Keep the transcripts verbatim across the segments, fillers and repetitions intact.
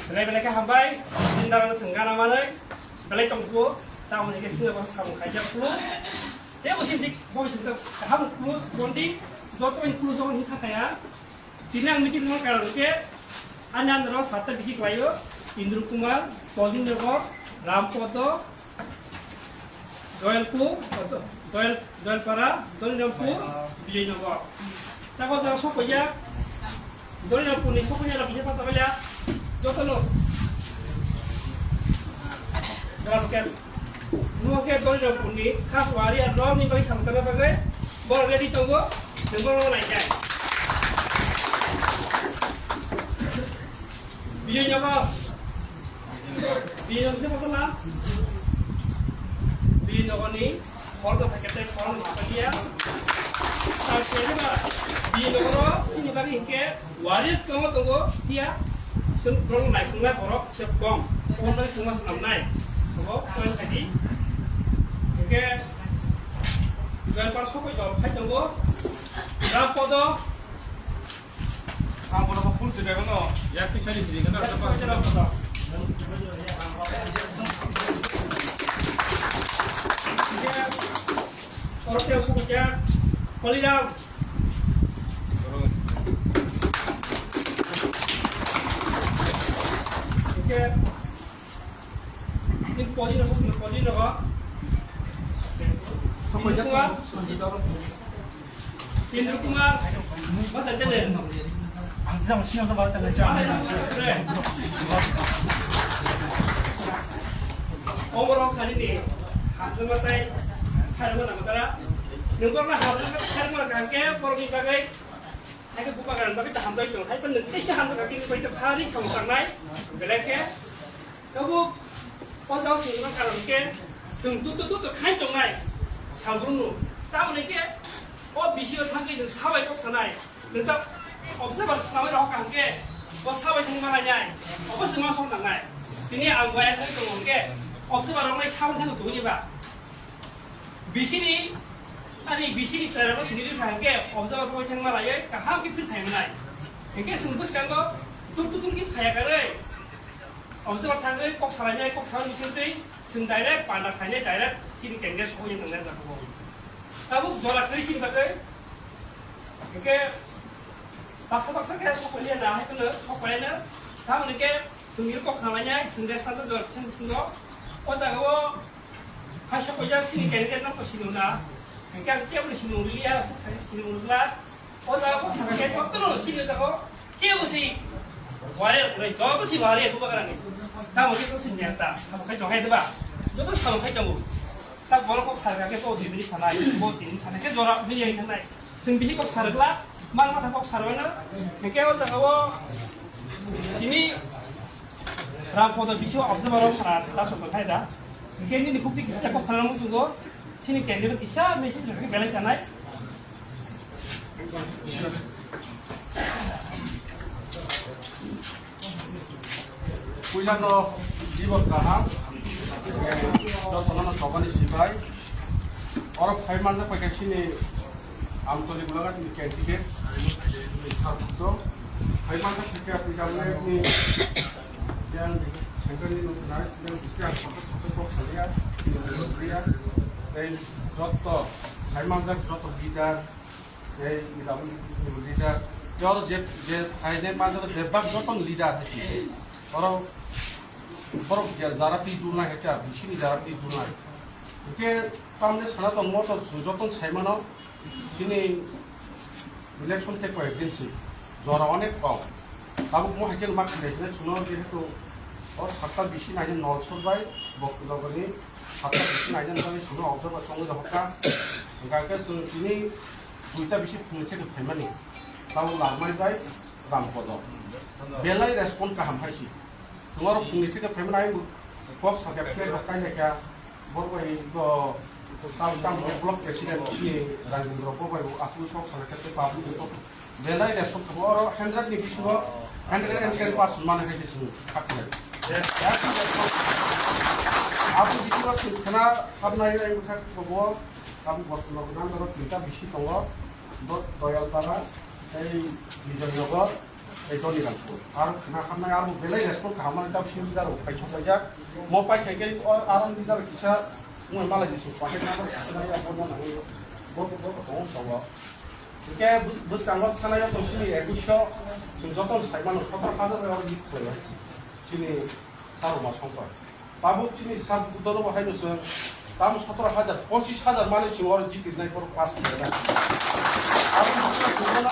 Belai belai khe hambai, chini dara no chwng gana manwi, belai tongphuru, tamoni khe chini bo samung kaijak plus, tei bo sini bo sini kaham plus, bonding, joto ni plus jokon hini thangkaya, tini ang meeting no karon khe, ani andro satta bisi khlaio, Indra Kumar, Kolin Nogor, Ram Podo, Joyalpur, Joyal-, Joyalpara, Dolirampur, Bijoynagar. Tako jang sokpaiya, Dolirampurni sokpaiya rok bihai pasabaila, jotono. Jora bukel. Nuke Dolirampurni khas wari ar romni bai samtana bagwi, borok ready tongo, nungbo naikha. Bijoynagar. Bijoynagar se masala. Bijoynagar ni hor no thake tei hor no thake ya. Tar se ba Bijoynagar o sini bari hingke waris tongo tongo ya. Sung prong nai kungnai borok se bom. Bom nai sung mas nam nai. Bo koi thadi. Hingke Joyalpar sokoi jor khai tongo. Ram Podo. Ang bono ko full sida no. Ya kisa ni sida na. Oro teo suku ya. Koliram. Oke. Ini podi no, podi no. Sokoi Indra Kumar. Indra Kumar. Masa tele. Ang jang sino to ba tele. Omorok kali ni. Hamjama tai. Harma na matara. Nungkor na hamjama harma kangke porok ni bagai. Hai ke buka garan bagai ta hamjai tong. Hai pan nung teisa hamjama kangke bai ta phari kham sangnai. Belai ke. Tabuk, o jao swngrwna karon khe, chwng duto duto khai tongnai, salbrumno. Tamoni khe, o bisio thangwi nwng sabai kok sanai, nwng ta observer swnamwi rohor kaham khe, o sabai thangma lainai, obo chwng ma sok nangnai. Tini ang waya thangwi tongo hwnkhe, observer rok nai sabai thangwi tongwi ba. Bisini, ani bisini chwrairokno sini rwkha hwnkhe, observer rok thangma laiwi kaham khe phil khai mwnai. Hwnkhe chwng bwskango dur dur khe phaiya karwi. Observer thangwi kok salainai, kok salai bisingtwi chwng direct panda khainai, direct chini candidate sokwi tongnai jaga o. Tabuk jora kwrwi chini bagwi. Hwnkhe baksa baksa khe sokpaiya na, hai phano sokpaiya na. Tamoni khe chwng kok salainai, chwng rest center jora khe bisingo. O jaga o hai sokpaijak chini candidate no sini na. Hwnkhe ang kebo sini liya, sini na. O jaga kok sakha khe jotono sini jaga kebo si wari rok nai joto si wari rok bagra ni. Tamo khe to sini ta, tamo khe to hai ba. Joto samo khe to. Ta borok kok sakha khe to dui minute sanai, bo tin minute sanai khe jora bini yang thangnai. Sing bihi kok sarakla, mar matha kok sarwano. Hwnkhe o jaga o tini Ram Podo bisio observer rok khara ta sokol khai da. Hwnkhe nini khukti kisa kok khara muchungo. Sini candidate kisa message rok belai sanai. Puilano dibor kaham, jotono no chobani sibai. Oro phai manjak pai khe sini Amtoli bulaga tini candidate, Sarpukto. Phai manjak pai khe puilano ni yang center ni nuknai, yang bisti ang kotor kotor kok salia, yang salia. Tei joto phai manjak joto leader, Tei leader, leader, jor je, je phainai manjak bebak joton leader hai. Oro, borok je jara twi durnai hai cha, bisini jara twi durnai. Hwnkhe tamni sana tongmo to joton sai mano, chini election tei koi din si, jora onek kok. Tabuk mo hai khe ma khlai sinai chwngno jehetu o satta bisi naina nol sor bai, bokti logoni satta bisi naina bagwi chwngno observer tongwi rohorkha. Hwnkha khe chwng tini Duita bisi phungni theke phaimani, tamo Larmai bai Rampodo. Belai respond kaham hai si. Tomorrow phungni theke phaimani, ayang kok sakya khe kailaikha, bor bai bo tam tam block president ni Rajendra bo bai bo aswk kok sakya khe public ni kok belai respond kha. Oro hundred ni bisingo hundred and ten percent mane hai se sung khaklai. Abo bisingo sung khana habnai ai kha bo. Tabuk bosongo gwnang oro tinta bisi tongo. Bo Doyalpara, tei Bijoynagar, tei Doniramsuk. Aro khna khamnai abo belai response kaham mani tamo sini leader rok phai soklaijak. Mo pai khai khe o aro leader kisa wngwi malai ni song contact number kisa nai abo no nangwi bo bo bo tong tong. Hingke bwskango thanai o tong sini ekusho, chwng joto sai mano sotro hajar bai oro lead khlaio. Sini Saruma Songkar. Tabuk chini sub dono bo haino chwng tam sotro hajar, pochis hajar mani chwng oro jitirnai borok pass khlainai. Abo chwngno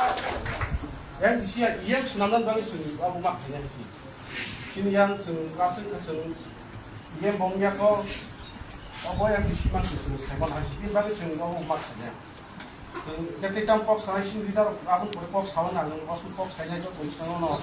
M D C ya E M swnamnani bagwi chwng abo ma khainai hai se. Chini yang chwng aswk chwng E M bo wngya kho, abo M D C man chwng khaimani hai se. Bini bagwi chwng abo ma khainai. Chwng tei tei tam kok sanai sini leader rok aboni pore kok saui nang, aswk kok sainai joto bwskango no